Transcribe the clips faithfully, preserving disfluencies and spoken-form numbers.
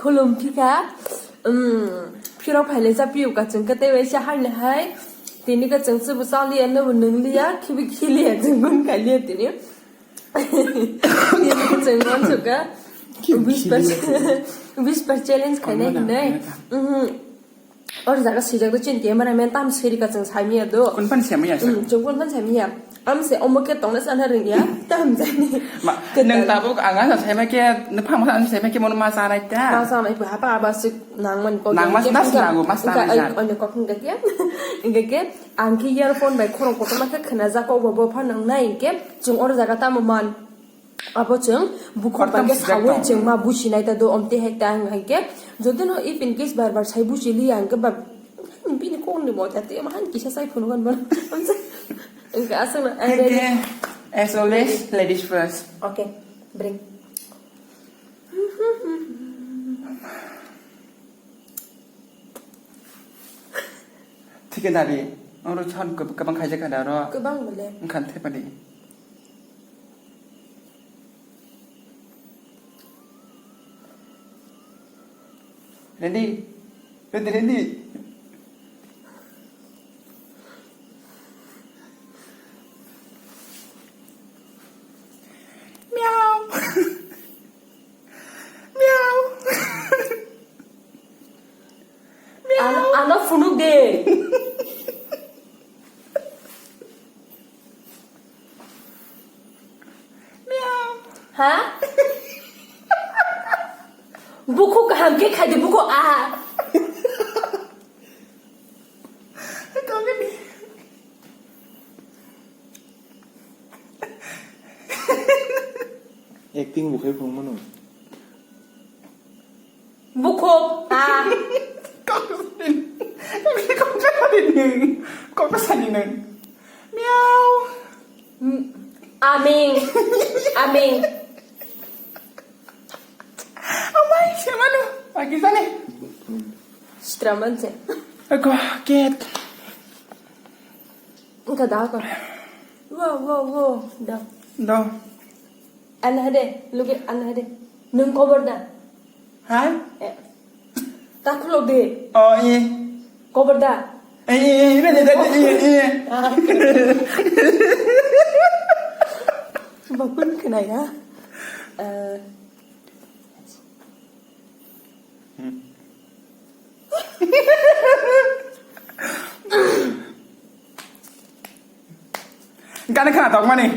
Khulum phika, um, phirok phaile cha piu ka chwng ka tei waisa haino hai. Tini ka chwng chwbo chaliya, nobo nwngliya, khibi khiliya, chwng gun kaliya tini. Tini ka chwng mansuka. Whisper, whisper challenge khainai hinai. Mhm. Or jaga swijak do chini camera man tam siri ka chwng saimiya do. Kun pan saimiya sa? Hmm, chwng kun pan saimiya. Am se omo ke tongna sana ringya. Tam jani. Ma, nang tabuk ang asa saima ke, nang phang asa saima ke mono ma sanai ta. Ma sanai pa apa aba sik nang man ko. Nang mas, mas nango, mas sanai jan. Onyo kok hingga ke. Hingga ke ang ke earphone bai khorang kotorma ke khna jako bo bo pha nang nai ke. Chwng or jaga tamo man. Abo chwng bukhuk bai khe sawi chwng ma businai ta do, omte hai ta hwn hai khe. Jodi no if in case bar bar sai busi liya hwn khe ba bini kok ni bo ta te ma han kisa sai phunu gan ban. Hwn khe aswk no, I ready. As always, ladies first. Okay, bring. Thike dari, oro chon kwbang khaijak kha da oro. Kwbang bole. Wngkha thepadi. Ready? Ready, ready. Miau. Miau. Miau. Ano, ano phunuk de. Miau. Ha? Buku kaham ke khai de, buku a. Acting bo khai phung mano. Bukhuk, ah. Kok, kok sani nung. Kok sani nung. Miau. Mm, aming. Aming. Amai, siapa tu? Lagi sana. Straman se. Aku, ket. Engka da ko. Wo, wo, wo. Da. Da. An hade, look at an hade. Nung cover da. Ha? Eh. Ta khulok de. Oh, i. Cover da. Eh, i, i, i, i, i, i. Ah. Bakun kena ya. Eh. Gana khana tok mani.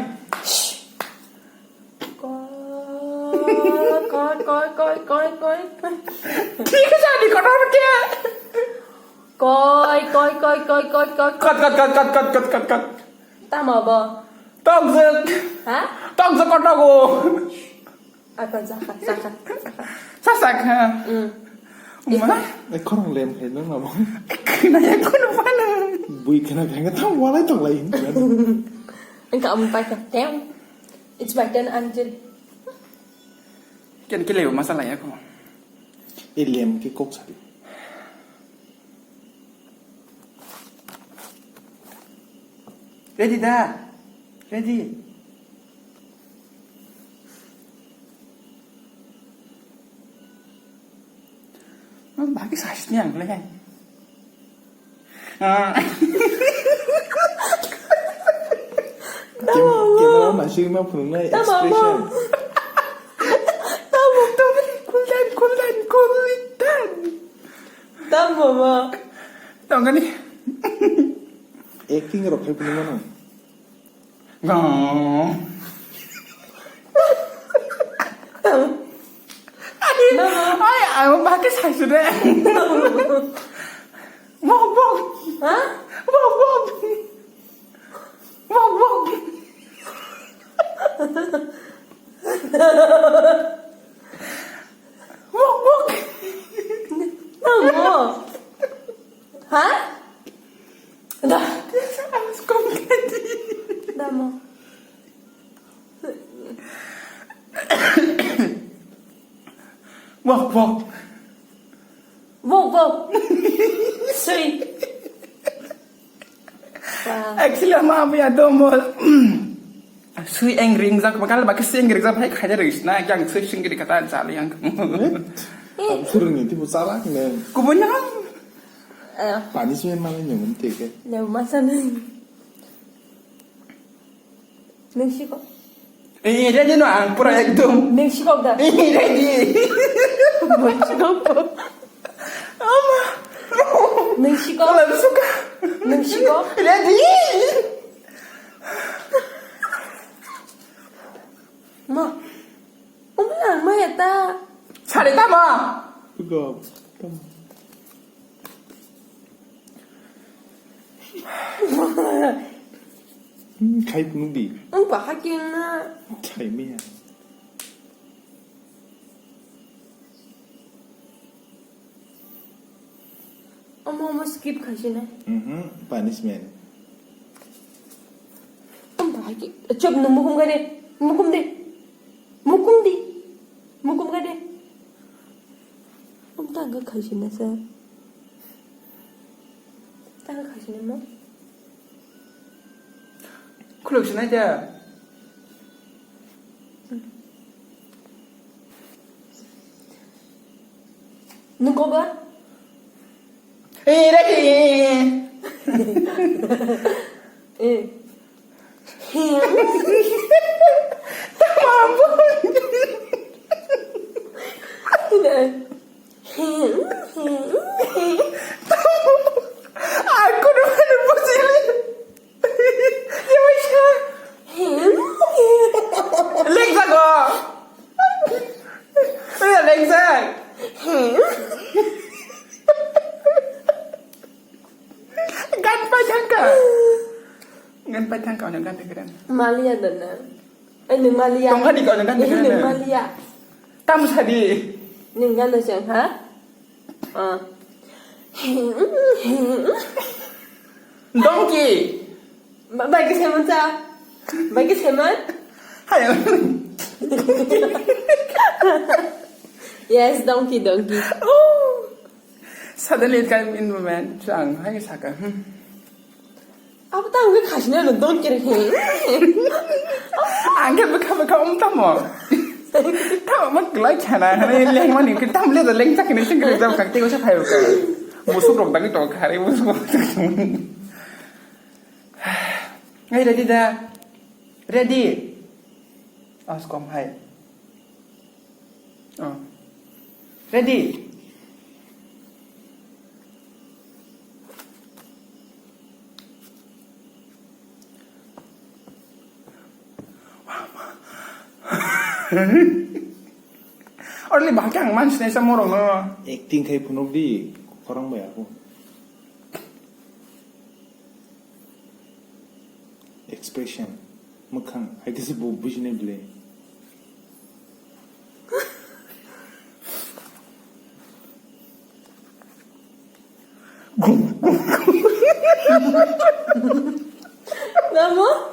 Koi, koi, koi, koi, koi, koi. Thik sa di kotor ke. Koi, koi, koi, koi, koi, koi. Kot, kot, kot. Tamo bo. Tokjwk. Ha? Tokjwk kotogo. Apa jaka, jaka, jaka. Sasak, ha. Hmm. Uma. Eh, khorang lem khai nang nabo. Khna ya khunu mana. Bui khna khai nang tam walai tong lai. Engka am paika. Damn. It's my turn until. Ken kile masa lai aku. Eh, lem ke kok sari. Ready da? Ready? Bagi size ni ang le. Ah. Camera masih ma phunuknai expression. Tamo. Tamo. Cool down, cool down, cool it down. Tamo ma. Tongani. Acting rok khai phunukmano. Gong. Ai, ai, ang bakhe saiside. Wok, wok. Ha? Wok, wok. Wok, wok. Wok, wok. Tamo. Ha? Da. Tamo. Wok, wok. Wok, wok. Sui. Wow. Actually, ama, ama ya domo. Sui eng ring jak, bakal bakal sui eng ring jak, hai khaja ring sna, yang sui sing ring kata jali yang. Eh? Tam surung ni tipu salah, men. Kubun yang. Eh. Pani sui mana nyung tike. Leu masa nung. Nung siko. Eh, ready no, ang pura ekdom. Nung siko da. Eh, ready. Nung siko. Ama. Nung siko. Wala suka. Nung siko. Ready. Ma. Umla, ma ya ta. Sare ta ma. Go. Hmm, khai phunuk di. Ang pa hakeng na. Khai me ya. Omo, omo skip khaisi na. Mhm, punishment. Ang pa hakeng. Chop, no mukum gade. Mukum de. Mukum di. Mukum gade. Ang ta ga khaisi na sa. Tang khaisini mo. Khuluk sinai da. Nung koba? Eh, ready. Eh. Tamam bu. Aku udah pada pusing. Ya wis. Lengsa ko. Ya lengsa. Gan pa jangka. Gan pa jangka, gan pa jangka. Malia dana. Ai, nung malia. Tongkha di kau nung kan. Eh, nung malia. Tam sadi. Nung kan doseng, ha? Ah. Donkey. Ba-, bai ke seman sa. Bai ke seman? Hayo. Yes, donkey, donkey. Oh. Suddenly it came in my mind. So, ang hai saka. Hmm. Abo tang khe khasina no don kere he. Ang khe bwkha bwkha um tamo. Tamo ma klai khana hane leng mani khe tam le da leng chakini sing khe jam kang tei sa phai ka. Musuk rok dagi to khare musuk rok. Hey, ready da. Ready. As kom hai. Oh. Ready? Orli bahai ang man sinai sa morong no. Acting khai phunuk di, korang bai aku. Expression. Mwkhang. Hai khe se bo bujinai bwle. Namo?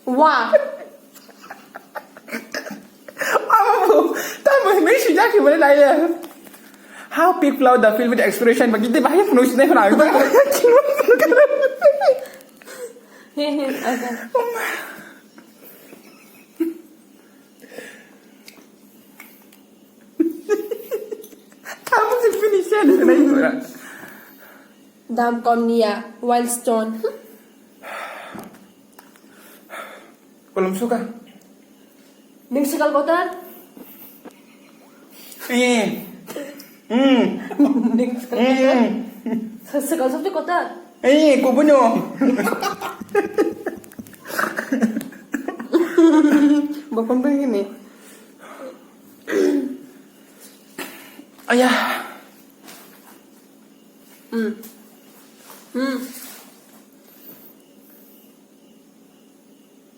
Wa. Amo, tamo hinwi swijak hinwi naiya. How people out the field with expression, but they bahaya phunuk sinai phunuk. He, he, okay. Tamo se finish ya, sinai phunuk. Dam kom niya, Wildstone. Kolom suka. Nung sikal kotor? Eh. Hmm. Nung sikal kotor? Hmm. Sa-, sikal sabji kotor? Eh, kubuno. Bokong begini. Ayah. Hmm. Hmm.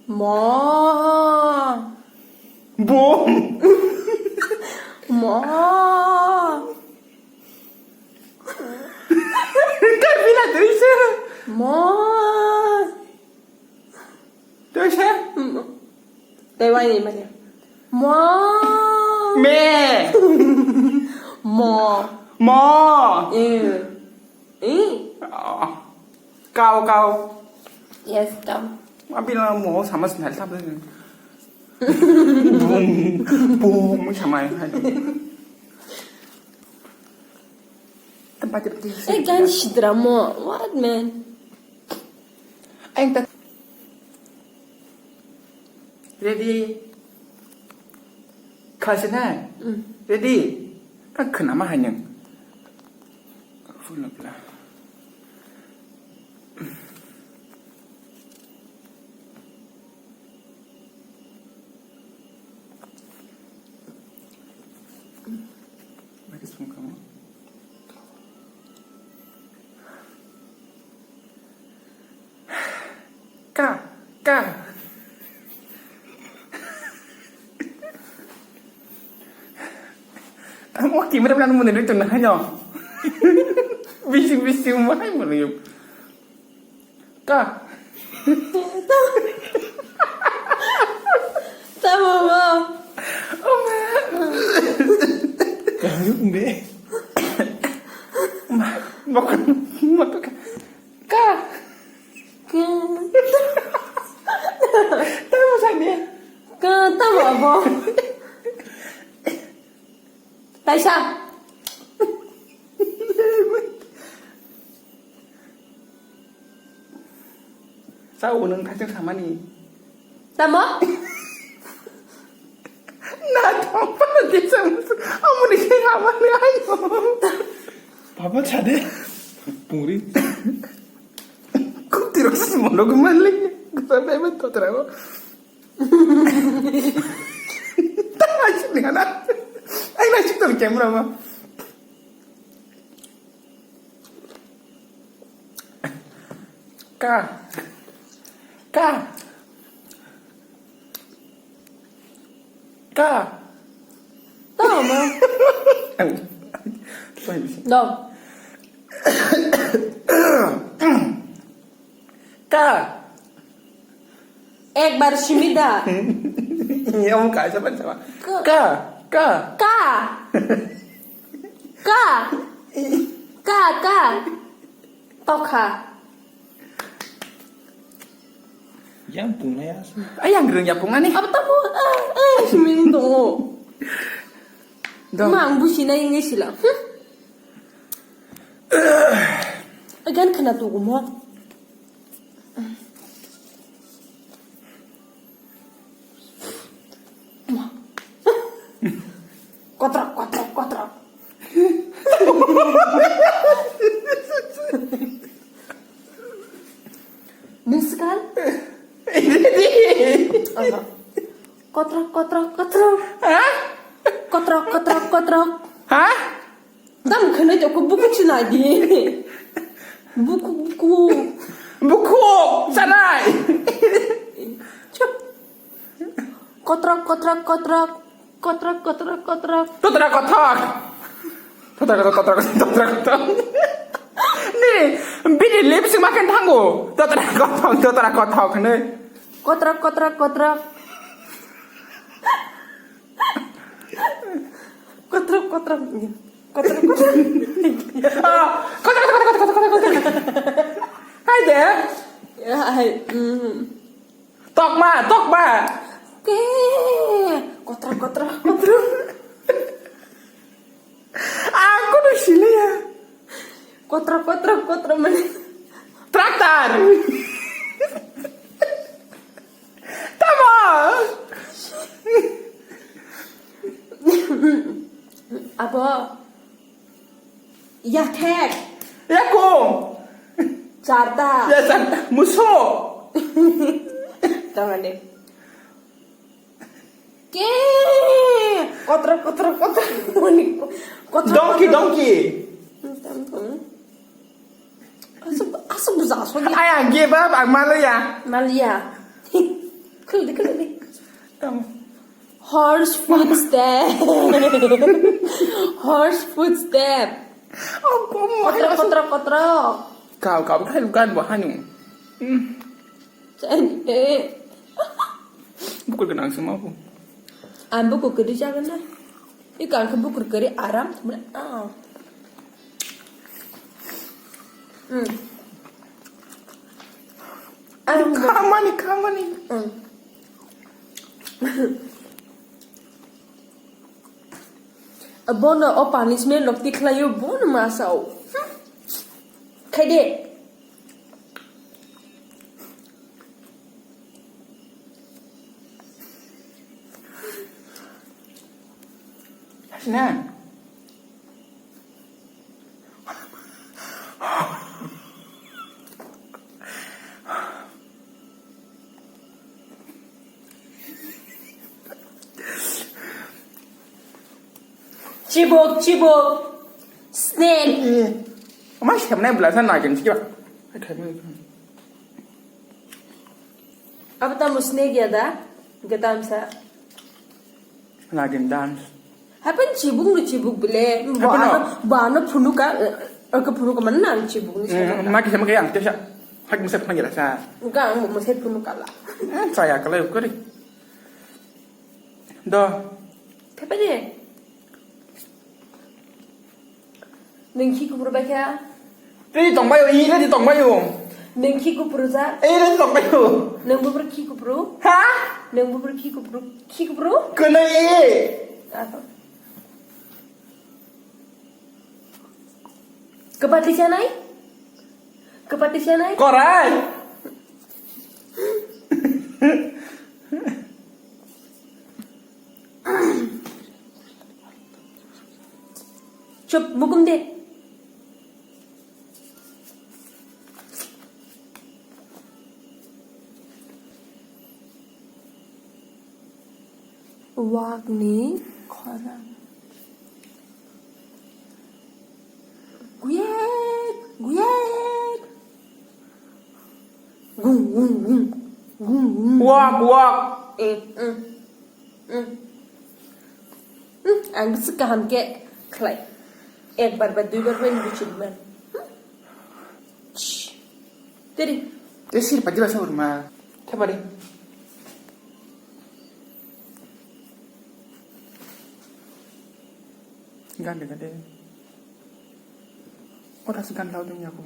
Mo. Bo. Mo. Kabila tuisa. Mo. Tuisa. Mo. Tei waini mani. Mo. Me. Mo. Mo. Eh. Eh. Ah. Kau, kau. Yes, kau. Abi na mo sama sinal thap. Bum, bum, sama hai. Tempat, tempat. Eh, gan sidra mo. What, man? Ayang ta. Ready? Khasi na? Mm. Ready? Kan kena mah hanyang. Full of love. Ka, ka. Ang o camera plan mo nito na hayo. Bising bising mo hay mo yung. Ka. Tama mo. Oma. Kahayuk be. Oma. Bakal. Bakal. Ka. Ka. Tama sani. Ka tama bo. Taisa. Sa unang thajak samani. Tamo? Na tong pa de sam. Amuni se hamani ayo. Papa chade. Puri. Kutiro se mono gumale. Sa bebe totra. Ay, na chito camera ma. Ka. Ka. Ka. Tama. Dong. Ka. Ekbar simida. Yang ka siapa siapa? Ka. Ka. Ka. Ka. Ka. Ka. Ka. Tokha. Yang pungnai asu. Ayang rung ya pungnani. Apa tamu? Ah, ah, simin to. Dong. Mang busi na ini sila. Huh? Agan kena tu mo. Kotrok, kotrok, kotrok. Nung sekal? Kotrok, kotrok, kotrok. Hah? Kotrok, kotrok, kotrok. Hah? Tam khanai to ko buku chinai di. Buku, buku. Buku, sanai. Chup. Kotrok, kotrok, kotrok. Kotrok, kotrok, kotrok. Totra kothok. Totra kothok, totra kothok, totra kothok. Ni, bini lip sync makan thango. Totra kothok, totra kothok ni. Kotrok, kotrok, kotrok. Kotrok, kotrok. Kotrok, kotrok. Ah, kotrok, kotrok, kotrok, kotrok, kotrok. Hai de. Ya, hai. Mm. Tokma, tokma. Ke. Kotrok, kotrok, kotrok. Aku tuh sini ya. Kotrok, kotrok, kotrok mana? Traktor. Tamo. Abo. Yathek. Yakung. Charta. Ya, charta. Muso. Tangane. Ke? Kotrok, kotrok, kotrok. Mani, kotrok, donkey, kotrok. Donkey. Asuk, asuk buza asuk. Ayang give up, ang malu ya. Malu ya. Khuldi, khuldi. Tam. Horse footstep. Horse footstep. Oh, komo. Kotrok, kotrok, kotrok. Kau, kau, kan, kan, bahanu. Hmm. Chani. Bukur gwnang se ma bo. Ang bukur kwrwi chagwna. Iko ang khe bukur kwrwi aram thumna. Ah. Hmm. Ang khamani, khamani. Hmm. Bono o punishment rok tikhlaio, bono ma sao. Khaide. Hasina. Chibuk, chibuk. Snake. Eh, ma semnai bwlasa nagin sikira. Abo tamo snake ya da? Gatam sa. Nagin dance. Hapan chibuk no chibuk bile. Hapan no. Ba no, ba no phunuka, eh, ke phunuka mana nang chibuk ni. Eh, ma kisa ma kaya ang tesa. Hak masa phang jela sa. Ga ang mo masa phunuka la. Eh, saya kalai ukuri. Do. Thepede. Nwng khi kupru bai kha? Ready tongbaio, i ready tongbaio. Nwng khi kupru ja? I ready tongbaio. Nwng bubur khi kupru? Ha? Nwng bubur khi kupru? Khi kupru? Kwnwi i. Ato. Kwpati chanai? Kwpati chanai? Korai. Chup, mukum de. Wakni khorang. Guyek, guyek. Gung, gung, gung. Gung, gung. Wak, wak. Eh, eh. Hmm. Hmm, ang bisi kaham ke khlai. Ekbar ba duibar bai buchit man. Hmm. Shh. Teri. Te sir pajila sa urma. Thapari. Gande, gande. Ora si gan lau dun yaku.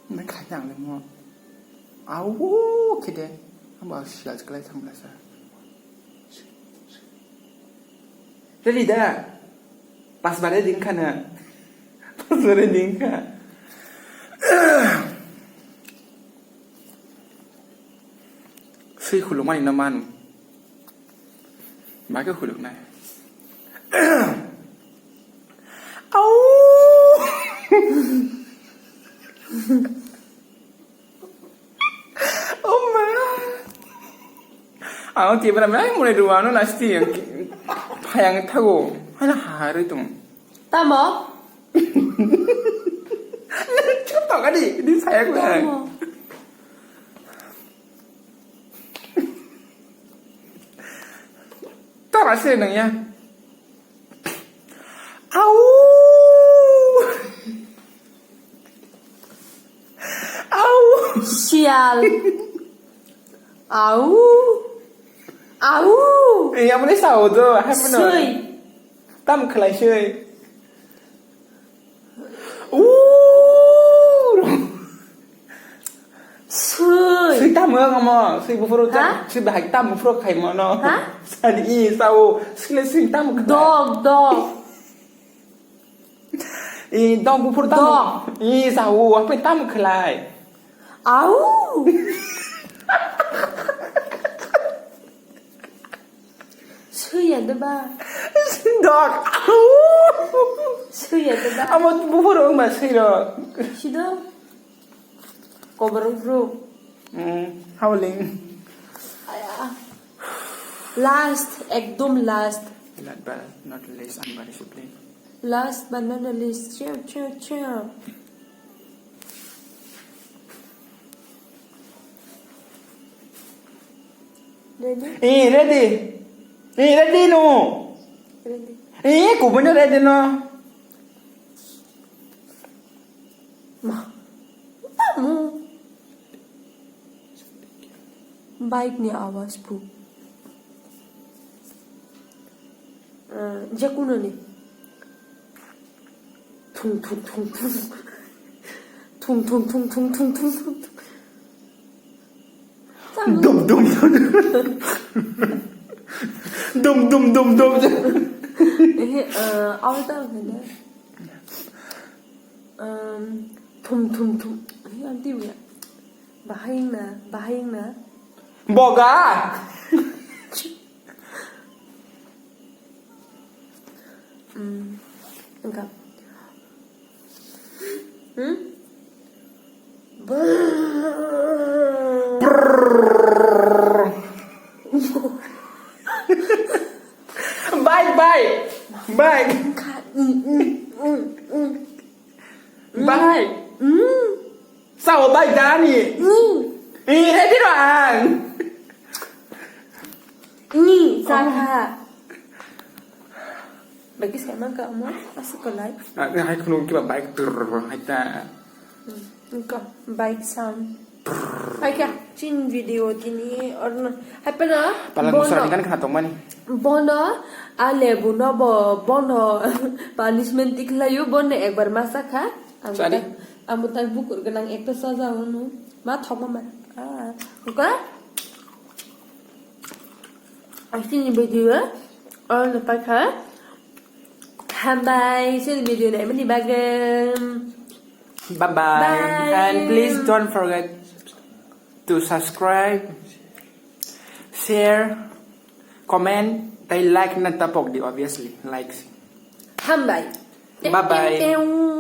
Nang khai nang le mo. Awo kede. Amba sial sekelai thang belasa. Ready da? Pas bare ding khana. Pas bare ding kha. Swi khulumani no man. Ba khe khuluknai. Au! Oh ma! Ang tibra mai mune duano nasti yang phayang thago. Hala hari tung. Tamo? Chup tong ani, di sayang na. Tamo? Tara se nang ya. Au! Au! Sial. Au! Au! Eh, yang mana sao tu? Hai mana? Sui. Tam khlai sui. Uuuu. Sui. Sui tamo ngomo, sui buphuru. Ha? Sui bahai tamo buphuru khaimo no. Ha? Sani i sao, sui le sui tamo khlai. Dog, dog. I dog buphuru tamo. Dog. I sao, apa tamo khlai? Au. Sui ya de ba. Dog. Sui ya de ba. Amo buphuru wngma sui rok. Sido. Koborok bro. Hmm, howling. Aya. Last, ekdom last. Last but not least, unparishable. Last but not the least, chill, chill, chill. Ready? Eh, ready. Eh, ready no. Ready. Eh, kubun ready no. Ma, tamo. Bike ni awas bu. Eh, je kuno ni. Thung, thung, thung, thung. Thung, thung, thung, thung, thung, thung, thung. Dum, dum, dum. Dum, dum, dum, dum. Eh, eh, awal tamo kene. Em, thum, thum, thum. Eh, anti wia. Bahai na, bahai na. Boga. Hmm. Enggak. Hmm? Bike, bike, bike. Ka-, mm, mm, mm, mm. Bike. Mm. Sao bike dani. Mm. Eh, eh, tiro ang. Ni, saka. Bagi saya mangka mo, asuk kolai. Ah, ini hai khunu kiba bike, trrrr, hai ta. Engko bike sound. Hai kha, chin video tini orno. Hai pena. Pala bono. Musara ni kan khna tongmani. Bono, a lebu no bo, bono punishment tiklayu, bono ekbar masa kha. Ang Sari. Ta-, ang ta bukur ganang ekta saja unu. Ma thok ma ma. Ah, engko. Asini video, orno paikha. Hambai, sini video na emani bagem. Bye bye. Bye. And please don't forget to subscribe, share, comment, tei like na tapok di, obviously. Likes. Hambai. Bye bye. Teng, teng, teng.